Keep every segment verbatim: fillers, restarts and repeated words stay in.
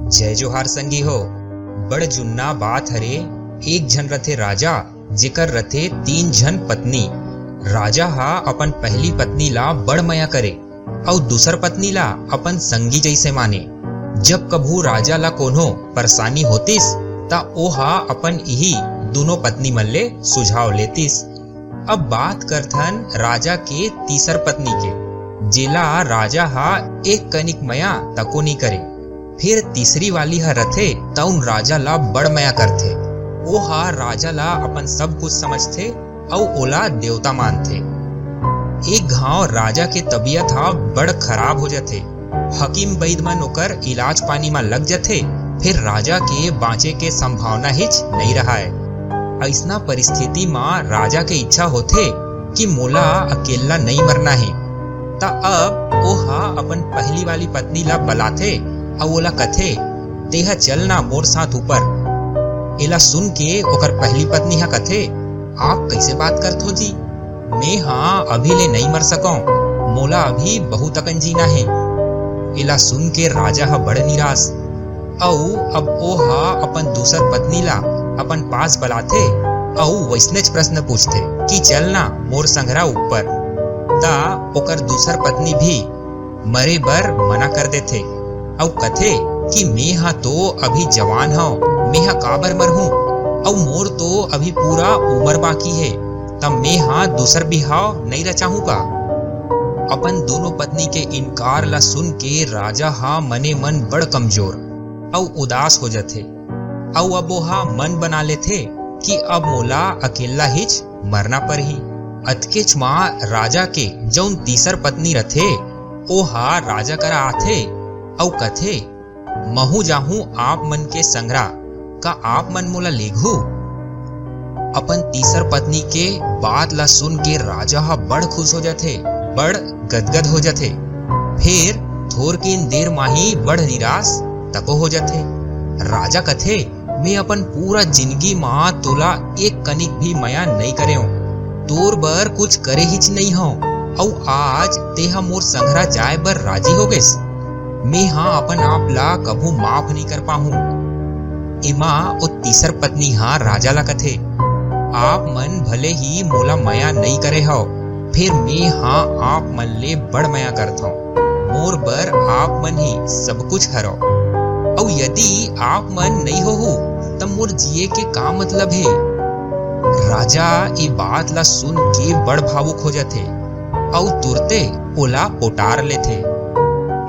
जय जोहार संगी हो। बड़ जुन्ना बात हरे। एक झन रथे राजा, जेकर रथे तीन झन पत्नी। राजा हा अपन पहली पत्नी ला बड़ मया करे, अउ दूसर पत्नी ला अपन संगी जइसे माने। जब कभू राजा ला कोनो परेशानी होतिस, त ओहा अपन इही दूनों पत्नी मन ले सुझाव लेतिस। अब बात करथन राजा के तीसर पत्नी के, जेला राजा हा एक कनिक मया तको नइ करे। फिर तीसरी वाली ह रथे, तउन राजा ला बड़ मया करथे। ओहा राजा ला अपन सब कुछ समझथे अउ ओला देवता मानथे। एक घांव राजा के तबीयत हा बड़ खराब हो जथे। हकीम वैद मन ओकर इलाज पानी म लग जथे, फिर राजा के बांचे के संभावना हिच नइ रहय। अइसना परिस्थिति म राजा के इच्छा होथे कि मोला अकेल्ला नइ मरना हे। त अब ओहा अपन पहली वाली पत्नी ला बलाथे अउ ओला कथे, "तेहा चल ना मोर साथ ऊपर।" एला सुन के ओकर पहली पत्नी हा कथे, "आप कइसे बात करथो जी? मेंहा अभी ले नइ मर सकंव, मोला अभी बहुत अकन जीना हे।" एला सुन के राजा ह बड़ निराश, अउ अब ओहा अपन दूसर पत्नी ला अपन पास बलाथे, अउ वइसनेच प्रश्न पूछथे कि चल ना मोर संघरा ऊपर। त ओकर दूसर पत्नी भी मरे बर मना कर देथे, अउ कथे कि "मेंहा तो अभी जवान हंव, मेंहा काबर मरहूं, अउ मोर तो अभी पूरा उमर बाकी हे, त मेंहा दूसर बिहाव नइ रचाहूं का?" अपन दूनों पत्नी के इनकार ला सुन के राजा हा मने मन बड़ कमजोर अउ उदास हो जथे, अउ अब ओहा मन बना लेथे कि अब मोला अकेल्ला हिच मरना परही। अतकेच म राजा के जउन तीसर पत्नी रथे, ओहा राजा करा आथे अउ कथे, "महूं जाहूं आप मन के संघरा, का आप मन मोला लेगहू?" अपन तीसर पत्नी के बात ला सुन के राजा ह बड़ खुश हो जथे, बड़ गदगद हो जथे। फिर थोरकिन देर म ही बड़ निराश तको हो जथे। राजा कथे, "मैं अपन पूरा जिंदगी म तोला एक कनिक भी मया नइ करेंव, तोर बर कुछ करे हिच नइ हंव, अउ आज तेहा मोर संघरा जाए बर राजी हो गेस। मेंहा अपन आप ला कभू माफ नइ कर पाहूं।" एमा ओ तीसर पत्नी हा राजा ला कथे, "आप मन भले ही मोला मया नइ करे हव, फेर मेंहा आप मन ले बड़ मया करथंव। मोर बर आप मन ही सब कुछ हरव, अउ यदि आप मन नइ होहू, त मोर जिए के का मतलब हे?" राजा ए बात ला सुन के बड़ भावुक हो जथे, अउ तुरते ओला पोटार लेथे।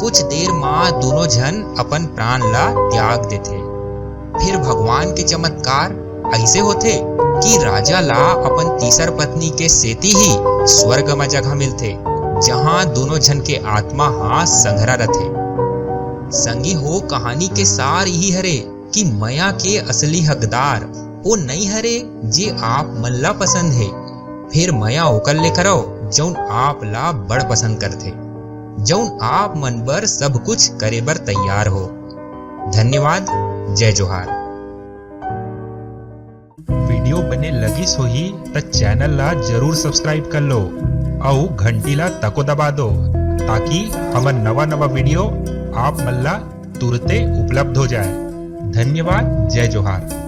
कुछ देर म दूनों झन अपन प्राण ला त्याग देथे। फिर भगवान के चमत्कार अइसे होथे कि राजा ला अपन तीसर पत्नी के सेती ही स्वर्ग म जगह मिलथे, जहां दूनों झन के आत्मा हा संघरा रथे। संगी हो, कहानी के सार इही हरे कि मया के असली हकदार ओ नइ हरे, जे आप मन ला पसंद हे, फेर मया ओकर ले करव, जउन आप ला बड़ पसंद करथे, जउन आप मन बर सब कुछ करे बर तैयार हो। धन्यवाद। जय जोहार। वीडियो बने लगिस होही, त चैनल ला जरूर subscribe कर लो, अउ घंटी ला तको दबा दो, ताकि हमर नवा नवा वीडियो आप मन ला तुरते उपलब्ध हो जाए। धन्यवाद। जय जोहार।